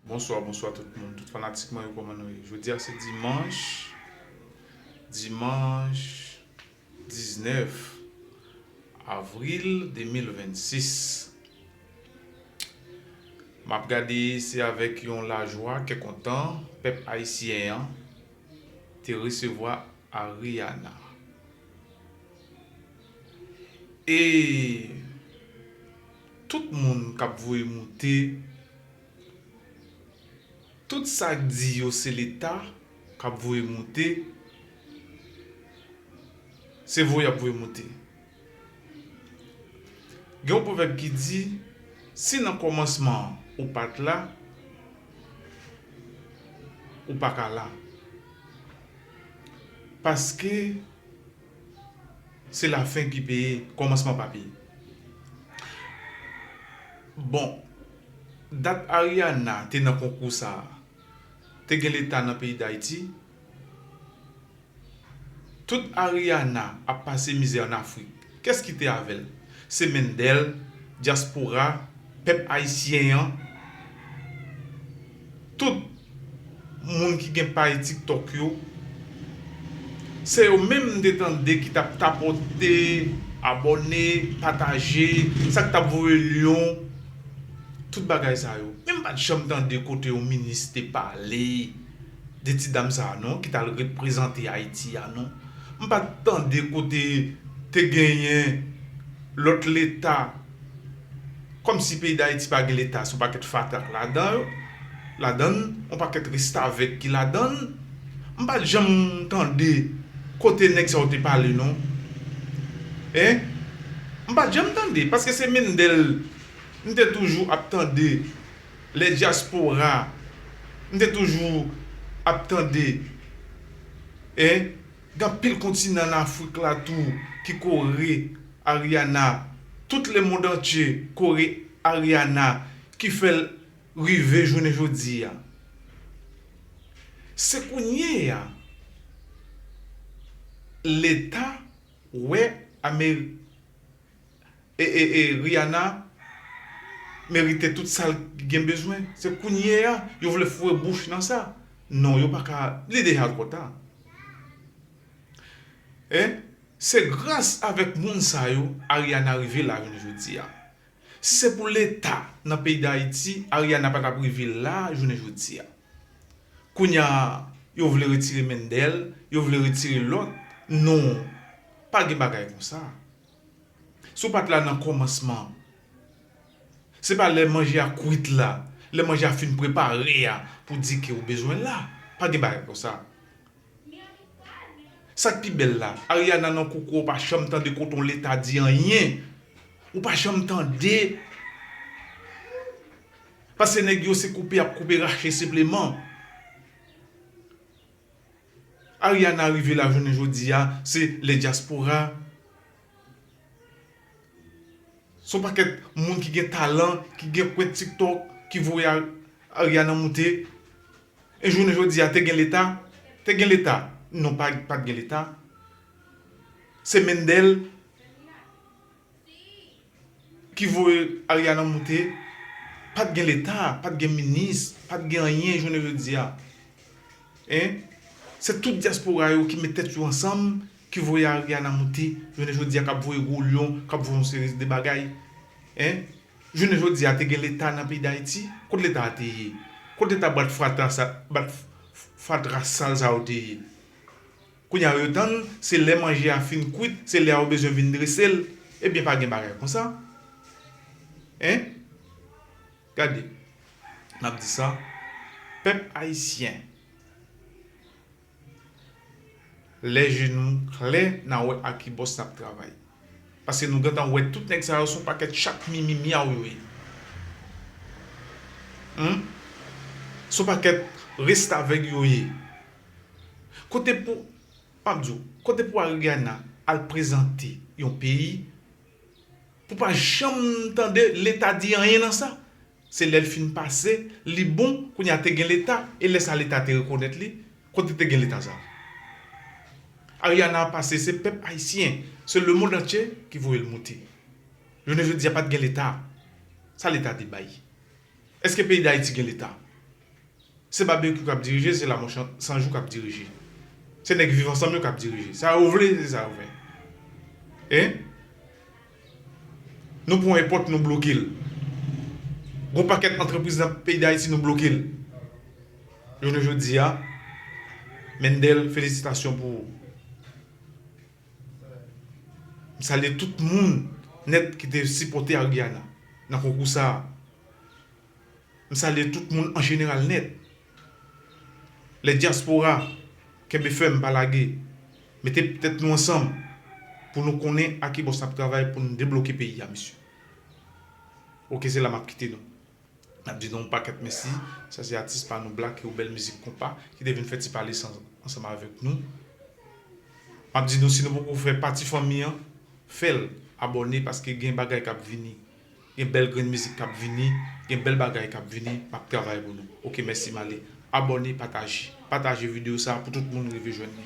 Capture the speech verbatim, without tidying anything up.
Bonswa, bonswa tout moun, tout fanatik mwen yo, kòman nou ye? Jodi a se dimanch, dimanch diznèf avril de mil vennsis. M ap gade, se avèk yon lajwa, kè kontan, pèp ayisyen an te resevwa Ariana. E tout moun k ap voye moute, tout sa k di yo se Leta k ap voye moute, se voye y ap voye moute. Gen yon pwovèb ki di, si nan kòmansman ou pa t la, ou pa ka la. Paske se lafen ki peye, kòmansman pa peye. Bon, dat Ariana te nan konkou sa a, te gen Leta nan peyi Dayiti? Tout Ariana ap pase mizè ann Afrik. Kès ki te avè l? Se Mendel, dyaspora, pèp ayisyen an, tout moun ki gen paj TikTok yo, se yo menm m te tande ki t ap tapote, abòne, pataje, sa k t ap voye lyon, tout bagay sa yo. Men m pa t janm tande kote yon minis te pale de ti dam sa a non, ki t al reprezante Ayiti a non. M pa t tande kote te genyen lòt leta, kòmsi peyi Dayiti pa gen leta, se yon pakèt fatra k ladan yo, ladann, yon pakèt restavèk ki ladann. M pa t janm tande kote nèg sa yo te pale non. Hein? M pa t janm tande, paske se Mendel m te toujou ap tande, lè dyaspora, m te toujou ap tande, hein, gen anpil kontinan nan Afrik la tou ki kore Ariana, tout le monde entier kore Ariana, ki fè l rive jounen jodi a. Se kounye a Leta wè Amer e, e, e Rihanna merite tout sa l gen bezwen. Se kounye a yo vle foure bouch nan sa. Non, yo pa ka, li deja twò ta. E se gras avèk moun sa yo Ariana rive la jounen jodi a. Si se pou Leta nan peyi Dayiti, Ariana pa t ap rive la jounen jodi a. Kounye a, yo vle retire Mendel, yo vle retire lòt. Non, pa gen bagay konsa. Si w pa t la nan kòmansman, se pa lè manje a kwit la, lè manje a fin prepare a, pou di ke w bezwen la. Pa gen bagay konsa. Sa k pi bèl la, Ariana nan koukou, ou pa janm tande kote yon Leta di anyen. Ou pa janm tande. Paske nèg yo se koupe y ap koupe rache senpleman. Ariana rive la jounen jodi a, se lè dyaspora. Se yon pakèt moun ki gen talan, ki gen kont TikTok, ki voye Ariana moute. E jounen jodi a, te gen Leta? Te gen Leta? Non, pa, pa t gen Leta. Se Mendel ki voye Ariana moute. Pa t gen Leta, pa t gen minis, pa t gen anyen jounen jodi a. Hein? Se tout dyaspora yo ki met tèt yo ansanm, ki voye Ariana moute. Jounen jodi a, k ap voye gwo lyon, k ap voye yon seri de bagay. Hein? Jounen jodi a, te gen Leta nan peyi Dayiti? Kot Leta a te ye? Kot Leta brat fatra sa, brat f-, f-, fatra sal sa yo te ye? Kounye a yo tann, se lè manje a fin kwit, se lè a yo bezwen vin drese l. Ebyen, pa gen bagay konsa. Hein? Gade, m ap di sa, pèp ayisyen, lè je nou klè, n a wè a ki bòs n ap travay. Paske nou gentan wè tout nèg sa yo se yon pakèt chat mimi myaw yo ye. Humm? Se yon pakèt restavèg yo ye. Kote pou, m ap di w, kote pou Ariana al prezante yon peyi, pou pa janm tande Leta di anyen nan sa? Se lè l fin pase, li bon, kounye a te gen Leta, e lè sa Leta te rekonèt li, kote te gen Leta sa? Ariana pase, se pèp ayisyen, se le monde entier ki voye l moute. Jounen jodi a pa t gen Leta. Sa Leta te bay? Èske peyi Dayiti gen Leta? Se Babekyou k ap dirije, se Lamò San Jou k ap dirije. Se nèg Viv Ansanm yo k ap dirije. Sa yo vle, se sa yo fè. E nou pran enpòt, nou bloke l. Gon pakèt antrepriz nan peyi Dayiti, nou bloke l. Jounen jodi a, Mendel, felisitasyon pou ou. M salye tout moun nèt ki te sipòte Ariana nan konkou sa a. M salye tout moun an jeneral nèt. Lè dyaspora, kenbe fèm, pa lage. Mete tèt nou ansanm pou nou konnen a ki bòs n ap travay pou n debloke peyi a, mesye. Oke, se la m ap kite nou. N ap di nou yon pakèt mèsi. Sa se atis pa nou, Black, e yon bèl mizik konpa ki te vin fè ti pale san- ansanm avèk nou. M ap di nou, si nou poko fè pati fanmi an, fè l, abòne, paske gen bagay k ap vini. Gen bèl grenn mizik k ap vini, gen bèl bagay k ap vini, m ap travay pou nou. Oke, mèsi, m ale. Abòne, pataje. Pataje videyo sa a pou tout moun rive jwenn li.